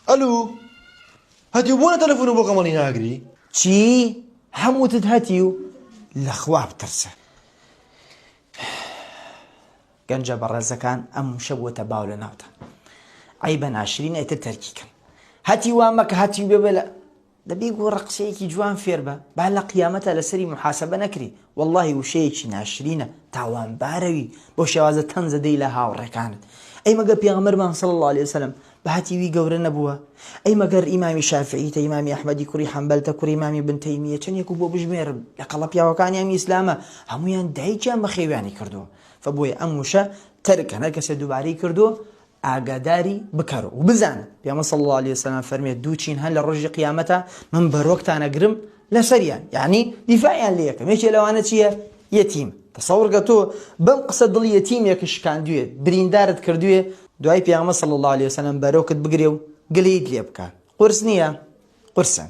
ئەلو هەتیو بۆ نە تەلەفون و بۆ کەمەڵی ناگری؟ چی؟ هەم وتت هەتیو؟ لە خوا بترسە. گەنجە بەڕێزەکان ئەم وشە بووەتە باو لە ناوتان. عەیبە ناشرینە ئیتر تەرکی کەن. هەتیو وا مەکە هەتیو بێ بە لە دەبی گۆڕە قسەیەکی جوان فێر بە با لە قیامەتا لەسەری محاسبە نەکری وەڵاهی وشەیەکی ناشرینە تاوانبارەوی بەو شێوازە تەنزە دەی لە هاوڕێکانت ئەی مەگەر پێغەمبەرمان صلی اللە علیه وسلم بە هەتیوی گەورە نەبووە ئەی مەگەر ئیمامی شافعی تە ئیمامی ئەحمەدی کوڕی حەنبەل تە کوڕی ئیمامی بن تەیمیە چەندێک و بۆ بژمێرم لە کەڵە پیاوەکانی ئەم ئیسلامە هەمویان دایکیان بەخێویانی کردووە فبۆیە ئەم وشە تەرکەن هەر کەسێ دووبارەی کردووە ئاگاداری بکەرۆ و بزانە پێغەمبەر صلی اللە علیە وسلم فەرمێ دوو چین هەن لە ڕۆژی قیامەتا من بەرۆکتان ئەگرم لەسەریان یعنی دیفاعیان لێ یەکەم یەکێ لەوانە چییە یەتیم تەسەوڕ کە تۆ بەم قسە دڵی یەتیمێک شکاندوێ بریندارت کردوێ دوای پێغەمبەر صلی اللە علیە وسلم بەرۆکت بگرێ و گلەیت لێ بکا قورس نییە قورسە.